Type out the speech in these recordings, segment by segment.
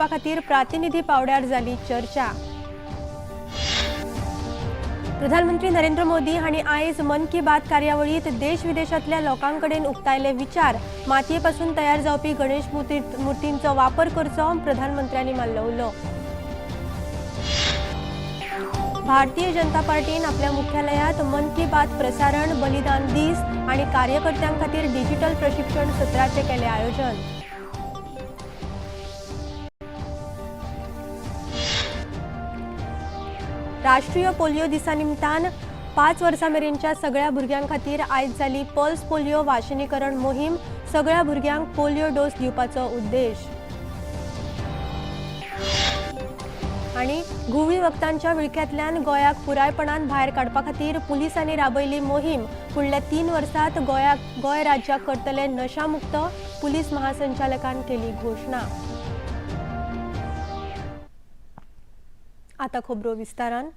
खातीर प्रतिनिधी पावड्यार जाली चर्चा. प्रधानमंत्री नरेंद्र मोदी हांणी आयज मन की बात कार्यावळीत देश विदेशांतल्या लोकां कडेन उक्तायले विचार. मातये पासून तयार जावपी गणेश मूर्तींचो वापर करचो, प्रधानमंत्र्यांनी मारलो उलो. भारतीय जनता पार्टीन आपल्या मुख्यालयात मन की बात प्रसारण, बलिदान दीस आनी कार्यकर्त्यां खातीर डिजिटल प्रशिक्षण सत्राचें केलें आयोजन. राष्ट्रीय पोलियो दिसा निमतान 5 वर्सां मेरेनच्या सगळ्या भुरग्यां खातीर आयज जाली पल्स पोलियो वाशिनीकरण मोहीम. सगळ्या भुरग्यांक पोलियो डोस दिवपाचो उद्देश. आनी घुंवळी वखदांच्या विळख्यांतल्यान गोंयाक पुरायपणान भायर काडपा खातीर पुलिसांनी राबयली मोहीम. फुडल्या 3 वर्सांत गोंय राज्याक करतले नशामुक्त, पुलीस महासंचालकान केली घोशणा. आता खबरो विस्तारान.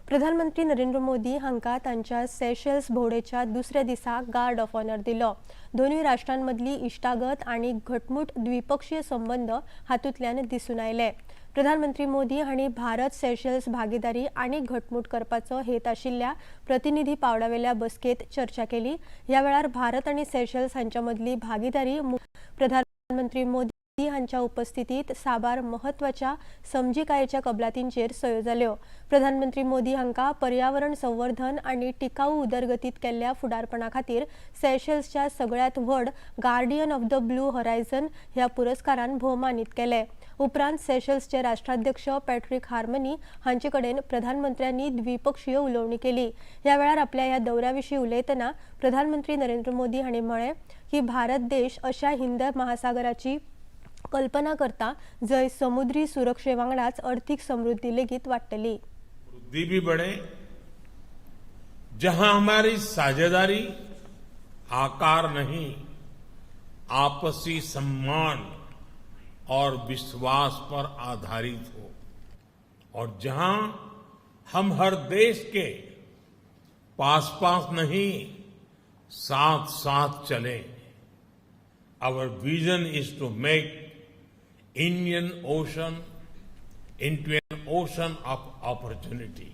प्रधानमंत्री नरेंद्र मोदी हांकां तांच्या सेशल्स भोंवडेच्या दुसऱ्या दिसा गार्ड ऑफ ऑनर दिलो. दोनूय राष्ट्रांमदली इश्टागत आनी घटमूट द्विपक्षीय संबंद हातूंतल्यान दिसून आयले. प्रधानमंत्री मोदी हांणी भारत सेशल्स भागीदारी आनी घटमूट करपाचो हेत आशिल्ल्या प्रतिनिधी पावंड्यावेल्या बसकेंत चर्चा केली. ह्या वेळार भारत आनी सेशल्स हांच्या मदली भागीदारी प्रधानमंत्री मोदी हांच्या उपस्थितीत साबार म्हत्वाच्या समजिकायेच्या कबलातींचेर सयो जाल्यो. प्रधानमंत्री मोदी हांकां पर्यावरण संवर्धन आनी टिकाऊ उदरगतीत केल्ल्या फुडारपणा खातीर सेशल्सच्या सगळ्यांत व्हड Guardian of the Blue Horizon ह्या पुरस्कारान भोवमानीत केले. उपरांत सेशल्सचे राष्ट्राध्यक्ष पॅट्रिक हार्मनी हांचे कडेन प्रधानमंत्र्यांनी द्विपक्षीय उलोवणी केली. ह्या वेळार आपल्या ह्या दौऱ्या विशीं उलयतना प्रधानमंत्री नरेंद्र मोदी हांणी म्हळें की भारत देश अशा हिंद महासागराची कल्पना करता जंय समुद्री सुरक्षे वांगडाच अर्थीक समृद्धी लेगीत वाडटली. वृद्धि भी बढ़े, जहां हमारी साझेदारी आकार नहीं, आपसी सम्मान और विश्वास पर आधारित हो और जहां हम हर देश के पास पास नहीं, साथ साथ चलें. Our vision is to make Indian Ocean into an ocean of opportunity.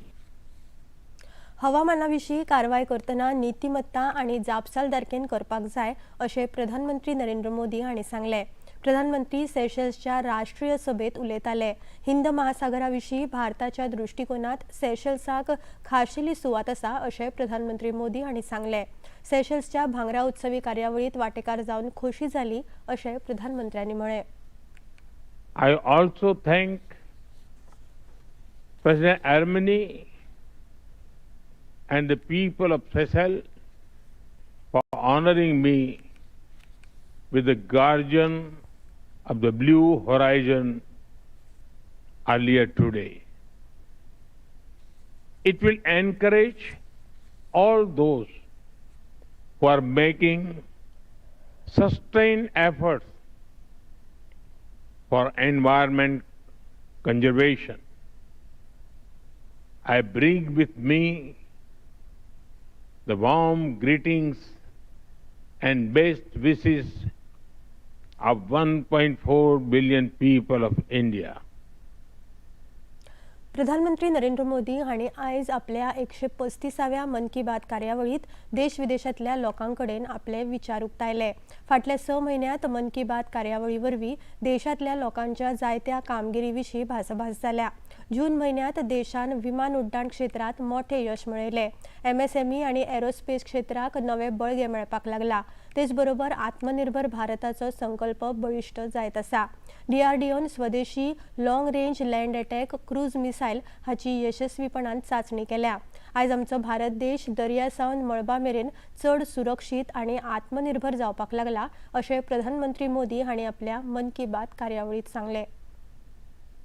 हवामाना विशीं कारवाय करतना नितीमत्ता आनी जापसालदारकेन करपाक जाय अशें प्रधानमंत्री नरेंद्र मोदी हांणी सांगलें. प्रधानमंत्री सेशल्सच्या राष्ट्रीय सभेत उलयताले. हिंद महासागरा विशीं भारताच्या दृश्टिकोनात सेशल्साक खाशेली सुवात आसा अशें प्रधानमंत्री मोदी हांणी सांगलें. सेशल्सच्या भांगरा उत्सवी कार्यावळीत वांटेकार जावन खोशी जाली अशें प्रधानमंत्र्यांनी म्हळें. I also thank President Herminie and the people of Seychelles for honoring me with the Guardian of the Blue Horizon earlier today. It will encourage all those who are making sustained efforts for environment conservation. I bring with me the warm greetings and best wishes of 1.4 billion people of India. प्रधानमंत्री नरेंद्र मोदी हांणी आयज आपल्या 135व्या मन की बात कार्यावळीत देश विदेशांतल्या लोकां कडेन आपले विचार उक्तायले. फाटल्या 6 म्हयन्यांत मन की बात कार्यावळी वरवीं देशांतल्या लोकांच्या जायत्या कामगिरी विशीं भासाभास जाल्या. जून म्हयन्यांत देशान विमान उड्डाण क्षेत्रांत मोठें यश मेळयलें. एमएसएमई आनी एरोस्पेस क्षेत्राक नवें बळगें मेळपाक लागला. तेच बरोबर आत्मनिर्भर भारताचो संकल्प बळिश्ट जायत आसा. डीआरडीओन स्वदेशी long range land attack cruise missile हाची यशस्वीपणान चांचणी केल्या. आयज आमचो भारत देश दर्या सावन मळबा मेरेन चड सुरक्षीत आनी आत्मनिर्भर जावपाक लागला अशें प्रधानमंत्री मोदी हांणी आपल्या मन की बात कार्यावळीत सांगलें.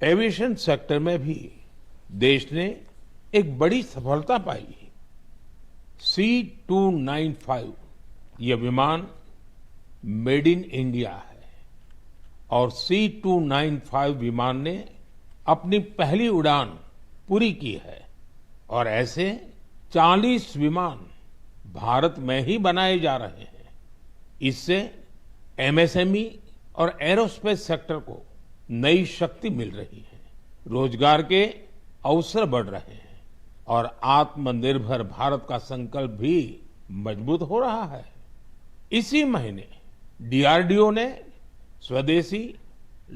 एविएशन सेक्टर में भी देश ने एक बड़ी सफलता पाई. C 295 ये विमान मेड इन इंडिया है और C 295 विमान ने अपनी पहली उड़ान पूरी की है और ऐसे 40 विमान भारत में ही बनाए जा रहे हैं. इससे एमएसएमई और एरोस्पेस सेक्टर को नई शक्ति मिल रही है, रोजगार के अवसर बढ़ रहे हैं और आत्मनिर्भर भारत का संकल्प भी मजबूत हो रहा है। इसी महीने डीआरडीओ ने स्वदेशी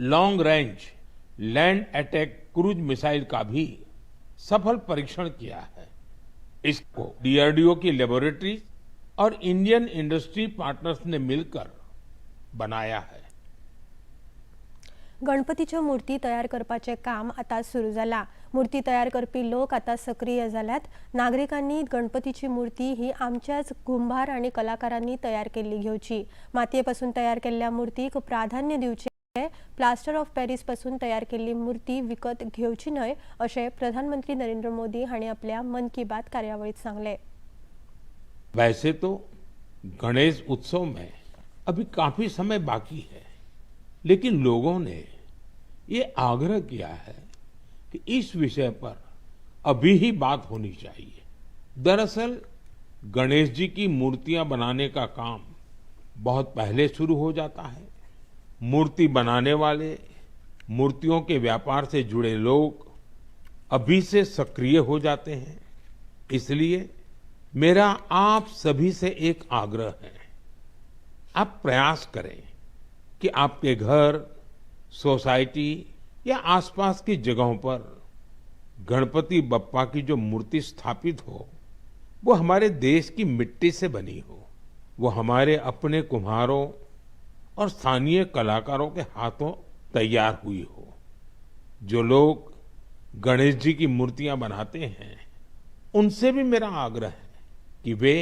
long range land attack cruise missile का भी सफल परीक्षण किया है। इसको डीआरडीओ की लेबोरेटरी और इंडियन इंडस्ट्री पार्टनर्स ने मिलकर बनाया है। गणपतीच्यो मूर्ती तयार करपाचें काम आतां सुरू जालां। मूर्ती तयार करपी लोक आतां सक्रीय जाल्यात। नागरिकांनी गणपतीची मूर्ती ही आमच्याच कुंभार आनी कलाकारांनी तयार केल्ली घेवची। मातये पासून तयार केल्ल्या मूर्तीक प्राधान्य दिवचें। प्लास्टर ऑफ पॅरीस पासून तयार केल्ली मूर्ती विकत घेवची न्हय, अशें प्रधानमंत्री नरेंद्र मोदी हांणी आपल्या मन की बात कार्यावळींत सांगलें। वैसे तो गणेश उत्सव में अभी काफी समय बाकी है, लेकिन लोगों ने ये आग्रह किया है कि इस विषय पर अभी ही बात होनी चाहिए। दरअसल गणेश जी की मूर्तियां बनाने का काम बहुत पहले शुरू हो जाता है। मूर्ति बनाने वाले, मूर्तियों के व्यापार से जुड़े लोग अभी से सक्रिय हो जाते हैं। इसलिए मेरा आप सभी से एक आग्रह है, आप प्रयास करें कि आपके घर, सोसाइटी या आसपास की जगहों पर गणपति बप्पा की जो मूर्ति स्थापित हो, वो हमारे देश की मिट्टी से बनी हो, वो हमारे अपने कुम्हारों और स्थानीय कलाकारों के हाथों तैयार हुई हो। जो लोग गणेश जी की मूर्तियां बनाते हैं, उनसे भी मेरा आग्रह है कि वे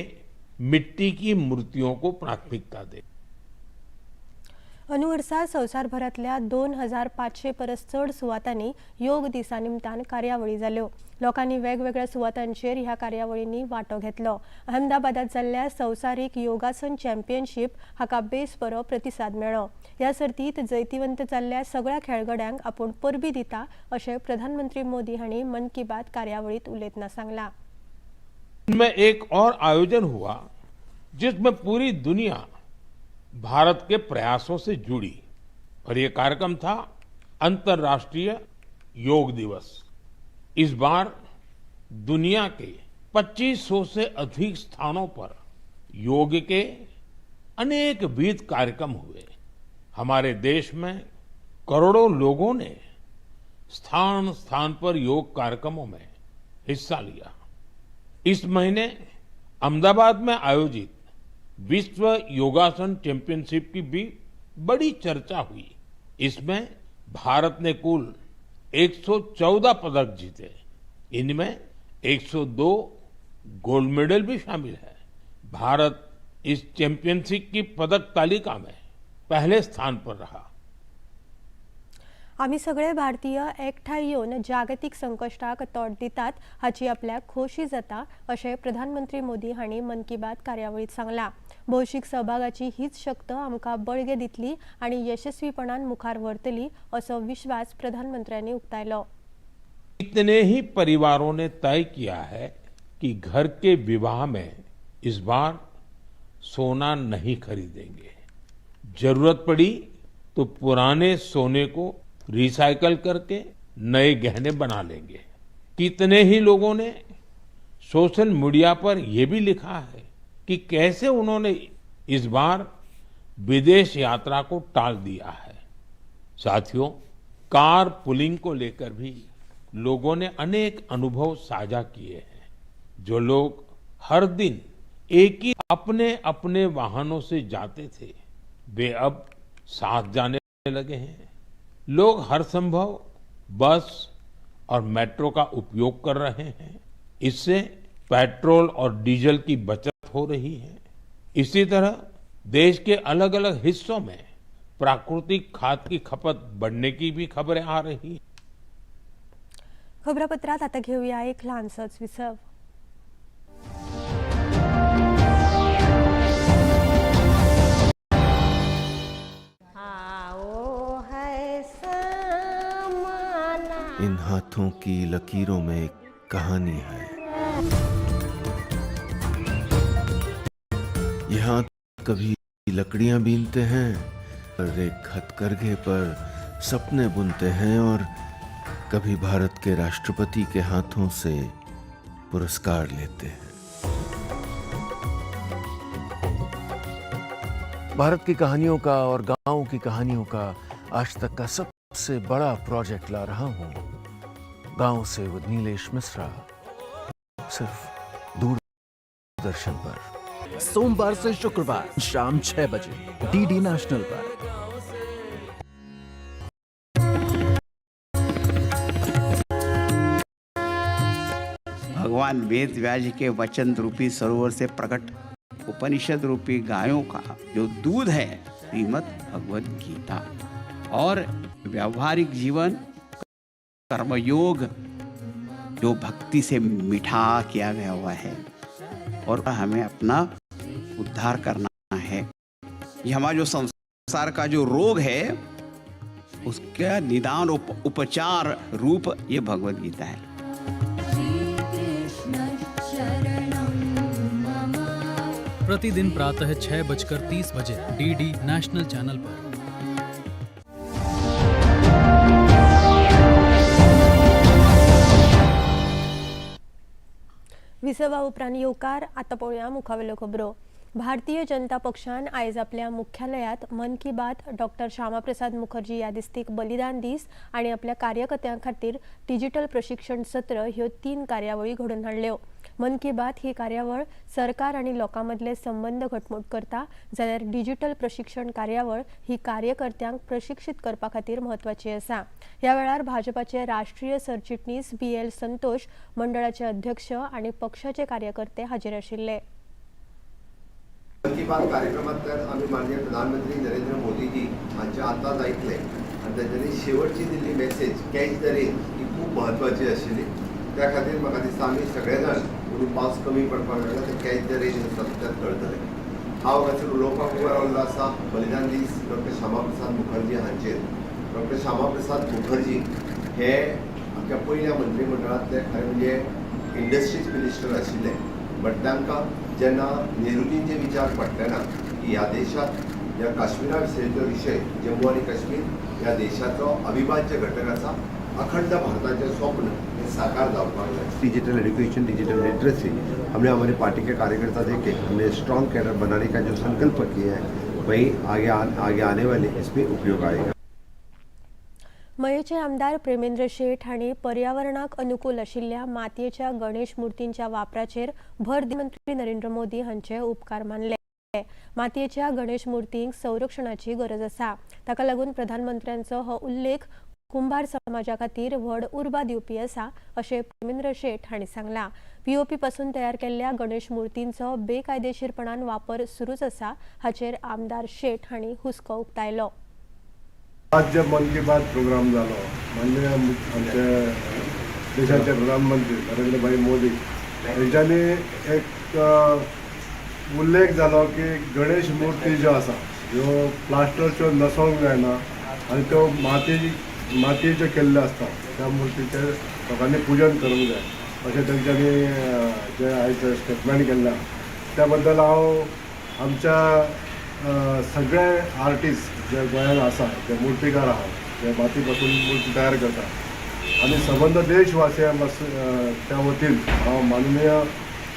मिट्टी की मूर्तियों को प्राथमिकता दें। अंदू वर्सा संवसारभरांतल्या 2500 परस चड सुवातांनी योग दिसा निमतान कार्यावळी जाल्यो। लोकांनी वेगवेगळ्या सुवातांचेर ह्या कार्यावळींनी वांटो घेतलो। अहमदाबादात जाल्ल्या संवसारीक योगासन चॅम्पियनशीप हाका बेस बरो प्रतिसाद मेळ्ळो। ह्या सर्तींत जैतिवंत जाल्ल्या सगळ्या खेळगड्यांक आपूण परबीं दिता, अशें प्रधानमंत्री मोदी हांणी मन की बात कार्यावळींत उलयतना सांगलां। में एक और आयोजन हुआ जिसमें पूरी दुनिया भारत के प्रयासों से जुड़ी और ये कार्यक्रम था अंतर्राष्ट्रीय योग दिवस। इस बार दुनिया के 2500 से अधिक स्थानों पर योग के अनेक विध कार्यक्रम हुए। हमारे देश में करोड़ों लोगों ने स्थान स्थान पर योग कार्यक्रमों में हिस्सा लिया। इस महीने अहमदाबाद में आयोजित विश्व योगासन चैंपियनशिप की भी बड़ी चर्चा हुई। इसमें भारत ने कुल 114 पदक जीते। इनमें 102 गोल्ड मेडल भी शामिल है। भारत इस चैंपियनशिप की पदक तालिका में पहले स्थान पर रहा। आमी सगळे भारतीय एकठांय येवन जागतीक संकश्टाक तोंड दितात हाची आपल्याक खोशी जाता, अशें प्रधानमंत्री मोदी हांणी मन की बात कार्यावळींत सांगलां। भौशीक सहभागाची हीच शक्त आमकां बळगें दितली आनी यशस्वीपणान मुखार व्हरतली, असो विश्वास प्रधानमंत्र्यांनी उक्तायलो। कितने ही परिवारों ने तय किया है कि घर के विवाह में इस बार सोना नहीं खरीदेंगे, जरूरत पड़ी तो पुराने सोने को रिसाइकल करके नए गहने बना लेंगे। कितने ही लोगों ने सोशल मीडिया पर यह भी लिखा है कि कैसे उन्होंने इस बार विदेश यात्रा को टाल दिया है। साथियों, कार पुलिंग को लेकर भी लोगों ने अनेक अनुभव साझा किए हैं। जो लोग हर दिन एक ही अपने अपने वाहनों से जाते थे, वे अब साथ जाने लगे हैं। लोग हर संभव बस और मेट्रो का उपयोग कर रहे हैं। इससे पेट्रोल और डीजल की बचत हो रही है। इसी तरह देश के अलग अलग हिस्सों में प्राकृतिक खाद की खपत बढ़ने की भी खबरें आ रही हैं। खबरापत्रात आता घेऊया एक ल्हानसोच विसव। आओ है समाना। इन हाथों की लकीरों में एक कहानी है। ये हाथ कभी लकड़ियां बीनते हैं और एक हथकरघे पर सपने बुनते हैं और कभी भारत के राष्ट्रपति के हाथों से पुरस्कार लेते हैं। भारत की कहानियों का और गांव की कहानियों का आज तक का सबसे बड़ा प्रोजेक्ट ला रहा हूं, गांव से विद नीलेश मिश्रा, सिर्फ दूरदर्शन पर। सोमवार से शुक्रवार शाम 6 बजे डीडी नेशनल पर। भगवान वेद व्यास जी के वचन रूपी सरोवर से प्रकट उपनिषद रूपी गायों का जो दूध है, श्रीमद् भगवत गीता और व्यवहारिक जीवन कर्मयोग, जो भक्ति से मीठा किया गया हुआ है और हमें अपना उद्धार करना है। ये हमारा जो संसार का जो रोग है, उसका निदान उपचार रूप ये भगवत गीता है। प्रतिदिन प्रातः 6:30 बजे डीडी नेशनल चैनल पर। विसवा उपरांत येवकार. आतां पळोवया मुखावेल्यो खबरो. भारतीय जनता पक्षान आयज आपल्या मुख्यालयांत मन की बात, डॉक्टर श्यामाप्रसाद मुखर्जी यादिस्तीक बलिदान दीस आनी आपल्या कार्यकर्त्यां खातीर डिजिटल प्रशिक्षण सत्र ह्यो तीन कार्यावळी घडोवन हाडल्यो. मन की बात ही कार्यावळ सरकार आनी लोकां मदले संबंद घटमूट करता, जाल्यार डिजिटल प्रशिक्षण कार्यावळ ही कार्यकर्त्यांक प्रशिक्षीत करपा खातीर म्हत्वाची आसा. ह्या वेळार भाजपाचे राष्ट्रीय सरचिटणीस बी एल संतोष, मंडळाचे अध्यक्ष आनी पक्षाचे कार्यकर्ते हाजीर आशिल्ले. मन की बात कार्यक्रमांतल्यान आमी माननीय प्रधानमंत्री नरेंद्र मोदीजी हांचे आतांच आयकले आनी तांच्यांनी शेवटची दिल्ली मॅसेज कॅच the rain ही खूब म्हत्वाची आशिल्ली. त्या खातीर म्हाका दिसता आमी सगळे जाण अंदू पावस कमी पडपाक लागला ते कॅच the rain आसा कळटलें. हांव हांगासर उलोवपाक उबो रावल्लो आसा बलिदान दीस डॉक्टर श्यामा प्रसाद मुखर्जी हांचेर. डॉक्टर श्यामा प्रसाद मुखर्जी हे आमच्या पयल्या मंत्रीमंडळांतले खरें म्हणजे इंडस्ट्रीज मिनिस्टर आशिल्ले, बट तांकां जेन्ना नेहरूजींचे विचार पडले ना की ह्या देशात ह्या काश्मीरा विशयीचो विशय, जम्मू आनी काश्मीर ह्या देशाचो अविभाज्य घटक आसा, अखंड भारताचें स्वप्न हें साकार जावपाक जाय. डिजिटल एजुकेशन, डिजिटल लिटरेसी, हमने हमारे पार्टी के कार्यकर्ता देखे, हमने स्ट्रॉन्ग कैडर बनाने का जो संकल्प किया है, वही आगे आने वाले इसमें उपयोग आएगा। मयेचे आमदार प्रेमेंद्र शेट हांणी पर्यावरणाक अनुकूल आशिल्ल्या मातयेच्या गणेश मूर्तींच्या वापराचेर भर दिवन मंत्री नरेंद्र मोदी हांचे उपकार मानले. मातयेच्या गणेश मूर्तींक संरक्षणाची गरज आसा. ताका लागून प्रधानमंत्र्यांचो हो उल्लेख कुंभार समाजा खातीर व्हड उर्बा दिवपी आसा, अशें प्रेमेंद्र शेट हांणी सांगलां. पीओपी पासून तयार केल्ल्या गणेश मूर्तींचो बेकायदेशीरपणान वापर सुरूच आसा, हाचेर आमदार शेट हांणी हुस्को उक्तायलो. आज जे मन की बात प्रोग्राम जालो, माननीय आमचे देशाचे प्रधानमंत्री नरेंद्रभाई मोदी हेंच्यांनी एक उल्लेख जालो की गणेश मूर्ती ज्यो आसा ह्यो प्लास्टरच्यो नसोंक जायना आनी त्यो मातयेच्यो केल्ल्यो आसता. त्या मुर्तीचें लोकांनी पुजन करूंक जाय, अशें तेंच्यांनी जें आयज स्टेटमेंट केल्लें आहा, त्या बद्दल हांव आमच्या सगळे आर्टिस्ट जे गोंयांत आसा, जे मुर्तीकार आहा, जे माती पासून मूर्ती तयार करता आनी सबंद देशवासियां त्या वतीन हांव माननीय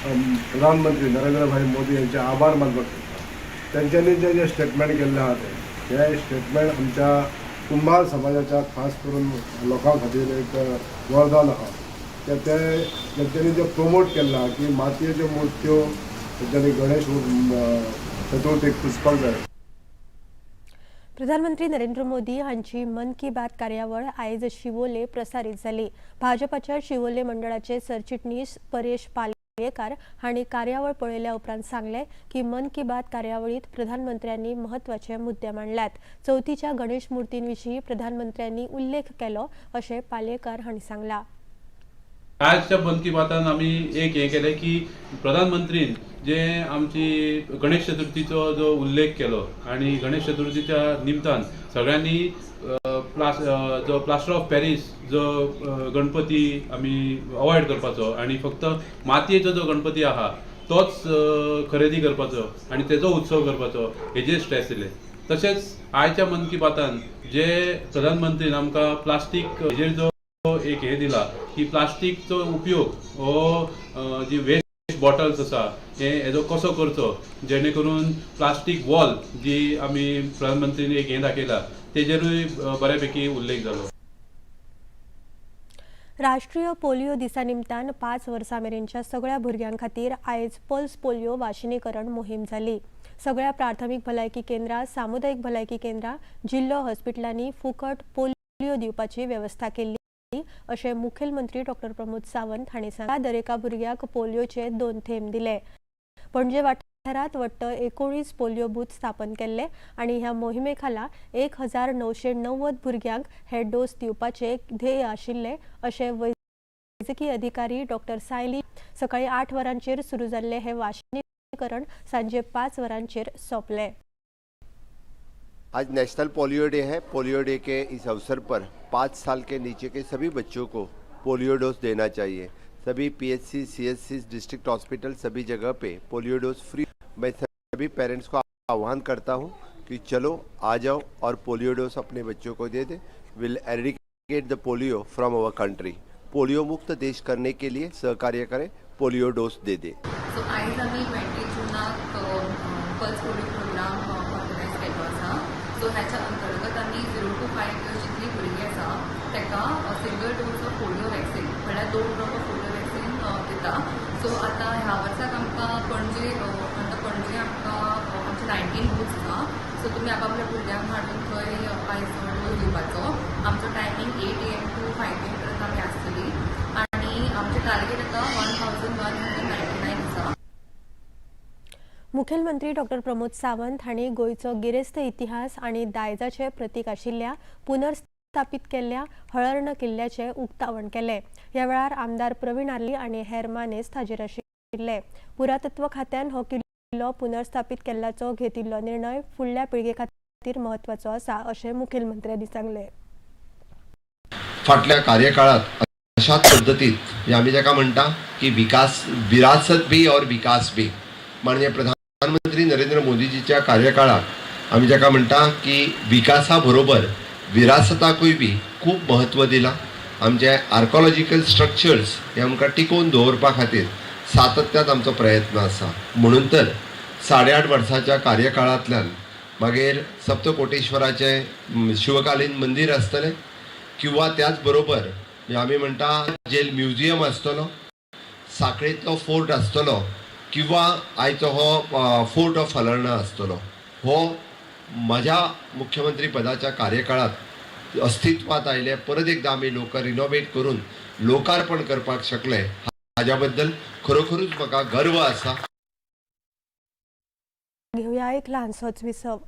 प्रधानमंत्री नरेंद्रभाई मोदी यांचे आभार मानपाक सोदता. तेंच्यांनी जे जे स्टेटमेंट केल्लें आहा, तें हें स्टेटमेंट आमच्या कुंभार समाजाच्या खास करून लोकां खातीर एक वरदान आहा. ते ते तेंच्यांनी जें प्रमोट केल्लें आहा की मातयेच्यो मुर्त्यो तेंच्यांनी गणेश चतुर्थीक पुजपाक जाय. प्रधानमंत्री नरेंद्र मोदी हांची मन की बात कार्यावळ आयज शिवोले प्रसारीत जाली. भाजपाच्या शिवोले मंडळाचे सरचिटणीस परेश पालयेकार हांणी कार्यावळ पळयल्या उपरांत सांगलें की मन की बात कार्यावळीत प्रधानमंत्र्यांनी म्हत्वाचे मुद्दे मांडल्यात. चवथीच्या गणेश मूर्तींविशीं प्रधानमंत्र्यांनी उल्लेख केलो, अशें पालयेकार हांणी सांगलां. आजच्या मन की बातान आमी एक हें केलें की प्रधानमंत्रीन जे आमची गणेश चतुर्थीचो जो उल्लेख केलो आनी गणेश चतुर्थीच्या निमतान सगळ्यांनी जो प्लास्टर ऑफ पॅरीस जो गणपती आमी अवॉयड करपाचो आनी फक्त मातयेचो जो गणपती आहा तोच खरेदी करपाचो आनी तेजो उत्सव करपाचो हेजेर स्ट्रेस दिले. तशेंच आयच्या मन की बातान जे प्रधानमंत्रीन आमकां प्लास्टीक हेजेर जो एक हें दिला की प्लास्टीकचो उपयोग हो जी वेस्ट बॉटल्स आसा हे हेजो कसो करचो जेणे करून प्लास्टीक वॉल जी आमी प्रधानमंत्रीन एक हें दाखयला तेजेरूय बऱ्यापैकी उल्लेख जालो. राष्ट्रीय पोलियो दिसा निमतान 5 वर्सां मेरेनच्या सगळ्या भुरग्यां खातीर आयज पल्स पोलियो वाशिनीकरण मोहीम जाली. सगळ्या प्राथमीक भलायकी केंद्रां, सामुदायीक भलायकी केंद्रां, जिल्लो हॉस्पिटलांनी फुकट पोलियो दिवपाची वेवस्था केल्ली अशें मुखेलमंत्री डॉक्टर प्रमोद सावंत हांणी सांगलें. दरेका भुरग्याक पोलियोचे 2 थेंब दिले. पणजे वाठारांत वट्ट 19 पोलियो बूथ स्थापन केल्ले आनी ह्या मोहिमे खाला 1990 भुरग्यांक हे डोस दिवपाचे ध्येय आशिल्ले अशें वैजकी अधिकारी डॉक्टर सायली. सकाळी 8 वरांचेर सुरू जाल्ले हे वाशिनीकरण सांजे 5 वरांचेर सोंपले. आज नेशनल पोलियो डे है. पोलियो डे के इस अवसर पर 5 साल के नीचे के सभी बच्चों को पोलियो डोज देना चाहिए. सभी पीएचसी, सीएचसी, डिस्ट्रिक्ट हॉस्पिटल सभी जगह पे पोलियो डोज फ्री. मैं सभी पेरेंट्स को आह्वान करता हूं कि चलो आ जाओ और पोलियो डोज अपने बच्चों को दे दे. Will eradicate the polio from our country. Polio मुक्त देश करने के लिए सहकार्य करें, पोलियो डोज दे दे. सो आयज आमी 20 जूनाक पल्स पोलियो प्रोग्राम ऑर्गनायज केल्लो आसा. सो ह्याच्या अंतर्गत आमी 0 to 5 years जितली भुरगीं आसा ताका single dose of polio vaccine म्हळ्यार 2 ड्रॉप ऑफ पोलियो वॅक्सिन दिता. सो आतां ह्या वर्साक आमकां पणजे आतां पणजे आमकां आमचे 19 बूथ्स आसा. सो तुमी आपापल्या भुरग्यांक हाडून थंय आयज डोस दिवपाचो. आमचो टायमींग 8 AM to 5 PM पर्यंत आमी आसतली आनी आमचें टार्गेट आतां 1199 आसा. मुखेलमंत्री डॉक्टर प्रमोद सावंत हांणी गोंयचो गिरेस्त इतिहास आनी दायजाचें प्रतीक आशिल्ल्या पुनर्स्थापीत केल्ल्या हळर्ण किल्ल्याचें उक्तावण केलें. ह्या वेळार आमदार प्रवीण आर्ली आनी हेर मानेस्त हाजीर आशिल्ले. पुरातत्व खात्यान हो किल्लो पुनर्स्थापीत केल्ल्याचो घेतिल्लो निर्णय फुडल्या पिळगे खातीर म्हत्वाचो आसा अशें मुखेलमंत्र्यांनी सांगलें. फाटल्या कार्यकाळात अशाच पद्दतीन आमी जाका म्हणटा की विकास, विरासत बी और विकास बी, माननीय प्रधानमंत्री नरेंद्र मोदीजीच्या कार्यकाळात आमी जाका म्हणटा की विकासा बरोबर विरासताकूय बी खूब म्हत्व दिलां. आमचे आर्कोलॉजिकल स्ट्रक्चर्स हे आमकां टिकोवन दवरपा खातीर सातत्यात आमचो प्रयत्न आसा. म्हणून तर 8.5 वर्साच्या कार्यकाळांतल्यान मागीर सप्तकोटेश्वराचें शिवकालीन मंदीर आसतलें किंवा त्याच बरोबर आमी म्हणटा जेल म्युझियम आसतलो, साखळेंतलो फोर्ट आसतलो किंवा आयचो हो फोर्ट ऑफ हलर्णा आसतलो. हो म्हज्या मुख्यमंत्री पदाच्या कार्यकाळात अस्तित्वात आयले. परत एकदा आमी लोक रिनोवेट करून लोकार्पण करपाक शकले हाज्या बद्दल खरोखरूच म्हाका गर्व आसा. घेवया एक ल्हानसोच विसव.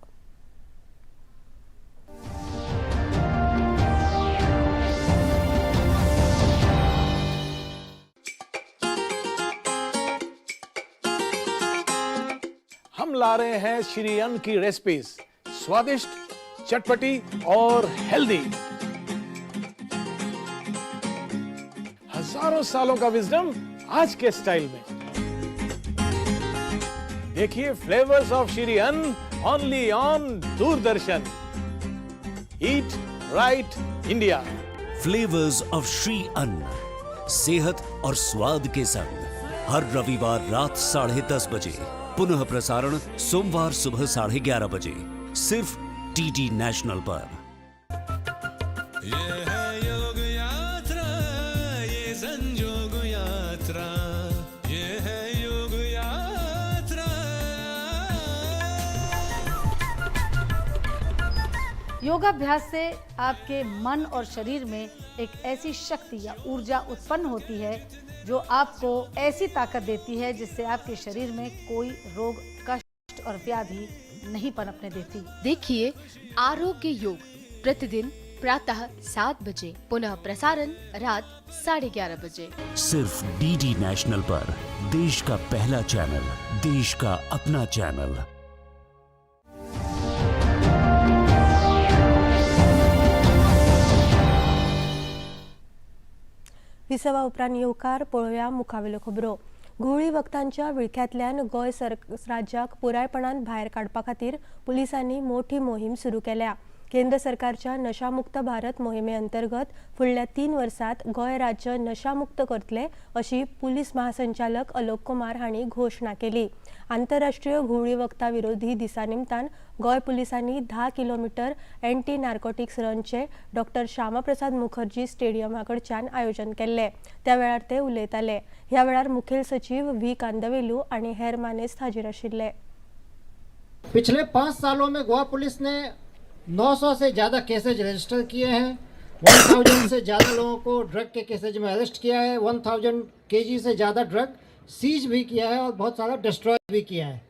हम ला रहे हैं श्री अन्न की रेसिपीज, स्वादिष्ट, चटपटी और हेल्दी. हजारों सालों का विजडम आज के स्टाइल में. देखिए flavours of Shri Anna only on Doordarshan. Eat right India. Flavours of Shri Anna, सेहत और स्वाद के संग, हर रविवार रात 10:30 बजे, पुनः प्रसारण सोमवार सुबह 11:30 बजे, सिर्फ डीडी नेशनल पर. ये है योग यात्रा, ये संजोग यात्रा, ये है योग यात्रा. योगाभ्यास से आपके मन और शरीर में एक ऐसी शक्ति या ऊर्जा उत्पन्न होती है जो आपको ऐसी ताकत देती है जिससे आपके शरीर में कोई रोग, कष्ट और व्याधि नहीं पनपने देती. देखिए आरोग्य योग प्रतिदिन प्रातः 7 बजे, पुनः प्रसारण रात 11:30 बजे. सिर्फ डीडी नेशनल पर, देश का पहला चैनल, देश का अपना चैनल. विसवा उपरांत येवकार. पळोवया मुखावेल्यो खबरो. घुंवळी वखदांच्या विळख्यांतल्यान गोंय राज्याक पुरायपणान भायर काडपा खातीर पुलिसांनी मोठी मोहीम सुरू केल्या. केंद्र सरकारच्या नशामुक्त भारत मोहिमे अंतर्गत फुडल्या 3 वर्सात गोंय राज्य नशामुक्त करतले अशी पुलीस महासंचालक अलोक कुमार हांणी घोशणा केली. आंतरराष्ट्रीय घुंवळी वखदां विरोधी दिसा निमतान गोंय पुलिसांनी 10 किलोमिटर एंटी नार्कोटिक्स रनचे डॉक्टर श्यामाप्रसाद मुखर्जी स्टेडियमा कडच्यान आयोजन केल्ले. त्या वेळार ते उलयताले. ह्या वेळार मुखेल सचीव व्ही कांदवेलू आनी हेर मानेस्त हाजीर आशिल्ले. पिछले 5 सालों में गोवा पुलिस ने 900 से ज़्यादा केसेज रजिस्टर किए हैं. 1000 से ज़्यादा लोगों को ड्रग के केसेज में अरेस्ट किया है. 1000 केजी से ज़्यादा ड्रग सीज भी किया है और बहुत सारा डिस्ट्रॉय भी किया है.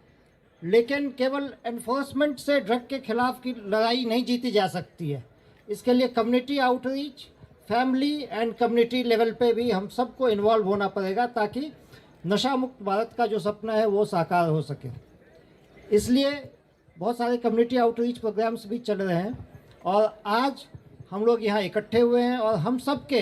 लेकिन केवल एनफोर्समेंट से ड्रग के खिलाफ की लड़ाई नहीं जीती जा सकती है. इसके लिए community outreach, family and community level pay भी हम सबको इन्वॉल्व होना पड़ेगा ताकि नशा मुक्त भारत का जो सपना है वो साकार हो सके. इसलिए बहुत सारे कम्युनिटी आउटरीच प्रोग्राम्स भी चल रहे हैं और आज हम लोग यहाँ इकट्ठे हुए हैं और हम सब के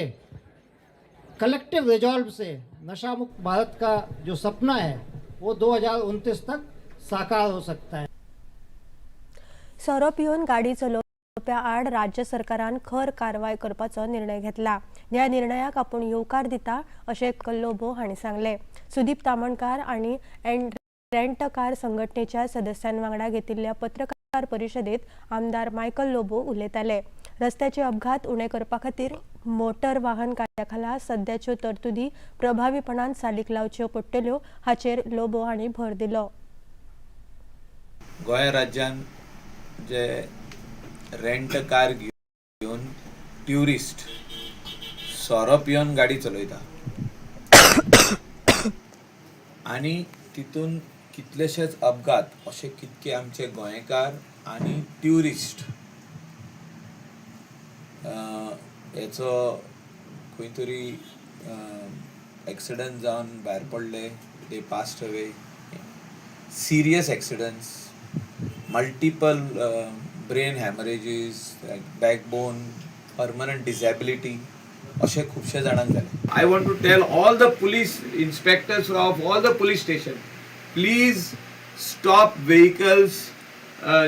कलेक्टिव रिजॉल्व से नशा मुक्त भारत का जो सपना है वो 2029 तक साकार हो सकता है. सोरो पिवन गाडी चलोवप्या आड राज्य सरकारान खर कारवाय करपाचो निर्णय घेतला. ह्या निर्णयाक आपूण येवकार दिता अशें लोबो हांणी सांगलें. सुदीप तामणकार आनी रेंट कार संघटनेच्या सदस्यां वांगडा घेतिल्ल्या पत्रकार परिशदेत आमदार मायकल लोबो उलयताले. रस्त्याचे अपघात उणे करपा खातीर मोटर वाहन कायद्या खाला सद्याच्यो तरतुदी प्रभावीपणान चालीक लावच्यो पडटल्यो हाचेर लोबो हांणी भर दिलो. गोंय राज्यान जे रेंट कार घेवन ट्युरिस्ट सोरो पिवन गाडी चलयता आनी तितून कितलेशेच अपघात अशे कितके आमचे गोंयकार आनी ट्युरिस्ट हेचो खंय तरी एक्सिडंट जावन भायर पडले. They passed away, serious accidents, multiple brain haemorrhages, backbone, permanent disability अशें खुबशे जाणांक जालें. I want to tell all the police inspectors of all the police station, please stop vehicles.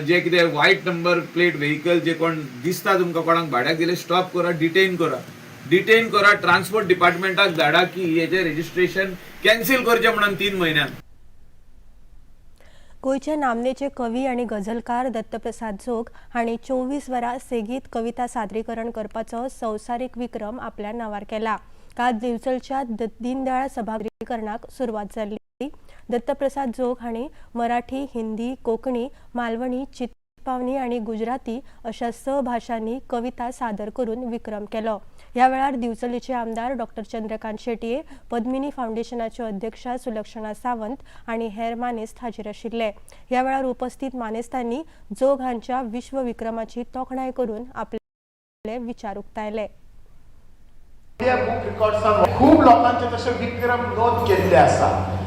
जे कितें वायट नंबर प्लेट व्हेकल जे कोण दिसता तुमकां कोणाक भाड्याक दिले, स्टॉप करा, डिटेन करा, डिटेन करा, ट्रान्सपोर्ट डिपार्टमेंटाक धाडा की हेजें रेजिस्ट्रेशन कॅन्सील करचें म्हणून 3 म्हयन्यान. गोंयचे नामनेचे कवी आनी गझलकार दत्तप्रसाद जोग हांणी 24 वरां सेगीत कविता सादरीकरण करपाचो संवसारीक विक्रम आपल्या नांवार केला. काल दिवचलच्या दीनदयाळ सभागीकरणाक सुरवात जाल्ली. दत्तप्रसाद जोग हांणी मराठी, हिंदी, कोंकणी, मालवणी, चितपावनी आनी गुजराती अशा 6 भाशांनी कविता सादर करून विक्रम केलो. ह्या वेळार दिवचलेचे आमदार डॉक्टर चंद्रकांत शेटये, पद्मिनी फावंडेशनाच्यो अध्यक्षा सुलक्षणा सावंत आनी हेर मानेस्त हाजीर आशिल्ले. ह्या वेळार उपस्थित मानेस्तांनी जोग हांच्या विश्व विक्रमाची तोखणाय करून आपले विचार उक्तायले. इंडिया बूक रेकॉर्ड्सान खूब लोकांचे तशे विक्रम नोंद केल्ले आसा.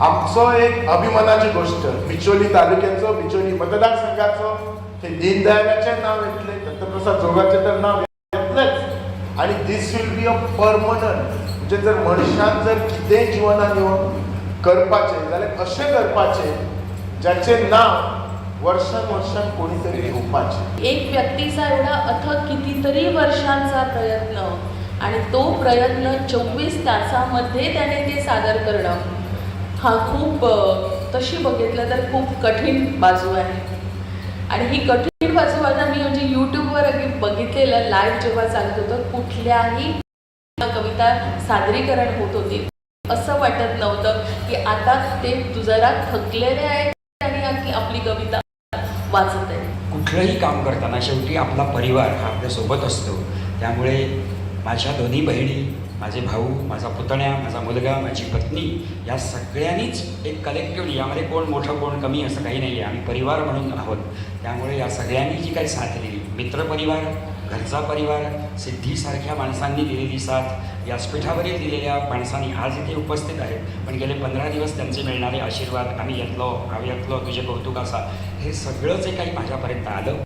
आमचो एक अभिमानाची गोष्ट, बिचोली तालुक्याचो, बिचोली मतदारसंघाचो, ते दीनदयालाचें नांव येतलें, दत्तप्रसाद जोगाचें तर नांव येतलेंच. आनी this will be a permanent. म्हणजे जर मनशान जर कितेंय जिवनान येवन करपाचें जाल्यार अशें करपाचें ज्याचें नांव वर्सान वर्सान कोणी तरी घेवपाचें. एक व्यक्तीचा एवढा अथक कितीतरी वर्षांचा प्रयत्न आणि तो प्रयत्न 24 तासामध्ये त्याने ते सादर करणं हा खूप तशी बघितलं तर खूप कठीण बाजू आहे. आणि ही कठीण बाजू आता मी म्हणजे यूट्यूबवर अगदी बघितलेलं, लाईव्ह जेव्हा चालत होतं, कुठल्याही कविता सादरीकरण होत होती, असं वाटत नव्हतं की आता ते जरा थकलेले आहेत आणि आपली कविता वाचत आहे. कुठलंही काम करताना शेवटी आपला परिवार हा आपल्यासोबत असतो. त्यामुळे माझ्या दोन्ही बहिणी, माझे भाऊ, माझा पुतण्या, माझा मुलगा, माझी पत्नी या सगळ्यांनीच एक कलेक्टिव्हली, यामध्ये कोण मोठं कोण कमी असं काही नाही आहे, आम्ही परिवार म्हणून आहोत. त्यामुळे या सगळ्यांनी जी काही साथ दिली, मित्रपरिवार, घरचा परिवार, सिद्धीसारख्या माणसांनी दिलेली साथ, व्यासपीठावरील दिलेल्या माणसांनी आज इथे उपस्थित आहेत, पण गेले 15 दिवस त्यांचे मिळणारे आशीर्वाद, आम्ही येतलो, हांव येतलो, तुझे कौतुक आसा, हे सगळं जे काही माझ्यापर्यंत आलं.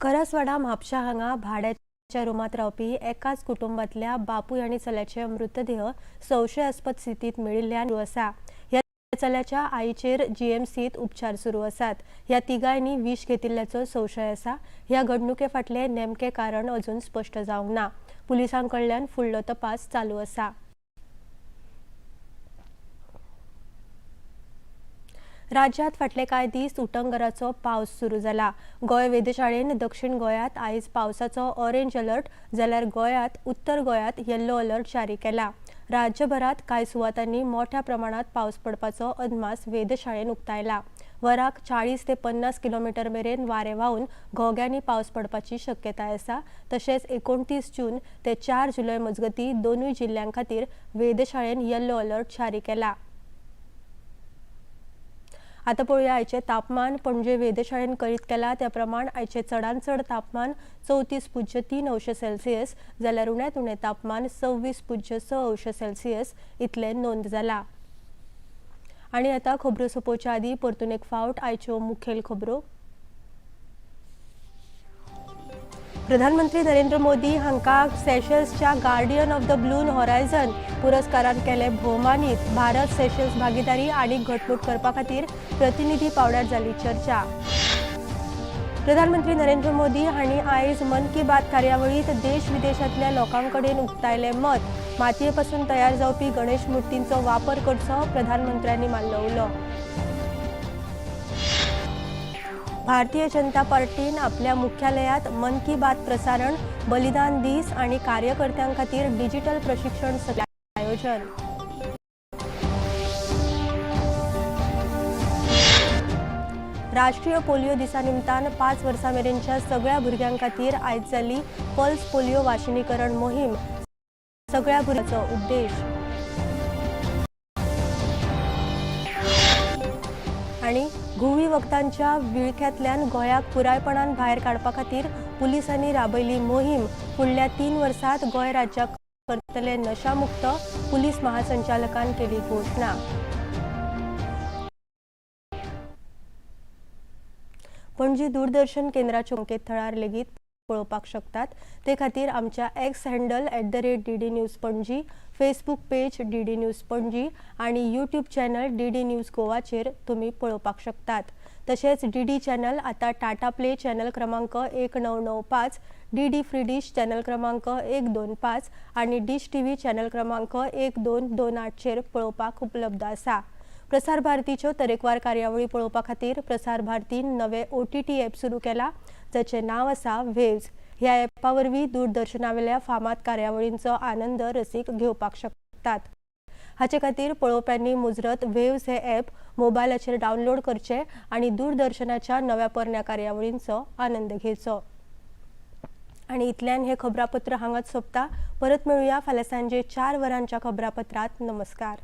करसवाडा म्हापशा हांगा भाड्याच्या रुमांत रावपी एकाच कुटुंबांतल्या बापूय आनी चल्याचे मृतदेह संशयास्पद स्थितीत मेळिल्ल्यान आसा. ह्या चल्याच्या आईचेर जीएमसीत उपचार सुरू आसात. ह्या तिगांयनी विश घेतिल्ल्याचो संशय आसा. ह्या घडणुके फाटलें नेमकें कारण अजून स्पश्ट जावंक ना. पुलिसां कडल्यान फुडलो तपास चालू आसा. राज्यात फाटले कांय दीस उटंगराचो पावस सुरू जाला. गोंय वेधशाळेन दक्षिण गोंयांत आयज पावसाचो ऑरेंज अलर्ट जाल्यार गोंयांत उत्तर गोंयांत येल्लो अलर्ट जारी केला. राज्यभरात कांय सुवातांनी मोठ्या प्रमाणात पावस पडपाचो अदमास वेधशाळेन उक्तायला. वराक 40 ते 50 किलोमिटर मेरेन वारें व्हांवून घोग्यांनी पावस पडपाची शक्यताय आसा. तशेंच 29 जून ते 4 जुलय मजगतीं दोनूय जिल्ल्यां खातीर वेधशाळेन येल्लो अलर्ट जारी केला. आता पळोवया आयचें तापमान. पणजे वेधशाळेन कळीत केला त्या प्रमाण आयचें चडांत चड तापमान 34.3 अंश सेल्सियस जाल्यार उण्यांत उणें तापमान 26.6 अंश सेल्सियस इतलें नोंद जाला. आनी आतां खबरो सोंपोवच्या आदीं परतून एक फावट आयच्यो मुखेल खबरो. प्रधानमंत्री नरेंद्र मोदी हांकां सेशल्सच्या guardian of the blue horizon पुरस्कारान केले भोवमानीत. भारत सेशल्स भागीदारी आनी घटमूट करपा खातीर प्रतिनिधी पांवड्यार जाली चर्चा. प्रधानमंत्री नरेंद्र मोदी हांणी आयज मन की बात कार्यावळींत देश विदेशांतल्या लोकां कडेन उक्तायलें मत. मातये पसून तयार जावपी गणेश मुर्तींचो वापर करचो प्रधानमंत्र्यांनी मारलो उलो. भारतीय जनता पार्टीन आपल्या मुख्यालयात मन की बात प्रसारण, बलिदान दीस आनी कार्यकर्त्यां खातीर डिजिटल प्रशिक्षण आयोजन. राष्ट्रीय पोलियो दिसा निमतान 5 वर्सां मेरेनच्या सगळ्या भुरग्यां खातीर आयज जाली पल्स पोलियो वाशिनीकरण मोहीम. सगळ्या भुरग्यांचो उद्देश. आनी घुंवळी वखदांच्या विळख्यांतल्यान गोंयाक पुरायपणान भायर काडपा खातीर पुलिसांनी राबयली मोहीम. फुडल्या 3 वर्सांत गोंय राज्याक करतले नशामुक्त, पुलीस महासंचालकान केली घोशणा. पणजी दूरदर्शन केंद्राच्या संकेतथळार लेगीत पळोवपाक शकतात. ते खातीर आमच्या X handle @DD News Panaji, Facebook page DD News Panaji आनी यूट्यूब चॅनल DD news गोवाचेर तुमी पळोवपाक शकतात. तशेंच DD channel आतां टाटा प्ले चॅनल क्रमांक 1995, DD free dish channel क्रमांक 125 आनी डिश TV channel क्रमांक 1228चेर पळोवपाक उपलब्ध आसा. प्रसार भारतीच्यो तरेकवार कार्यावळी पळोवपा खातीर प्रसार भारतीन नवे OTT app सुरू केला, जाचें नांव आसा वेव्ज. ह्या ॲपा वरवीं दूरदर्शनावेल्या फामाद कार्यावळींचो आनंद रसीक घेवपाक शकतात. हाचे खातीर पळोवप्यांनी मुजरत वेव्ज हे ॲप मोबायलाचेर डावनलोड करचें आनी दूरदर्शनाच्या नव्या पोरण्या कार्यावळींचो आनंद घेवचो. आनी इतल्यान हें खबरापत्र हांगाच सोंपता. परत मेळुया फाल्यां सांजे 4 वरांच्या खबरापत्रांत. नमस्कार.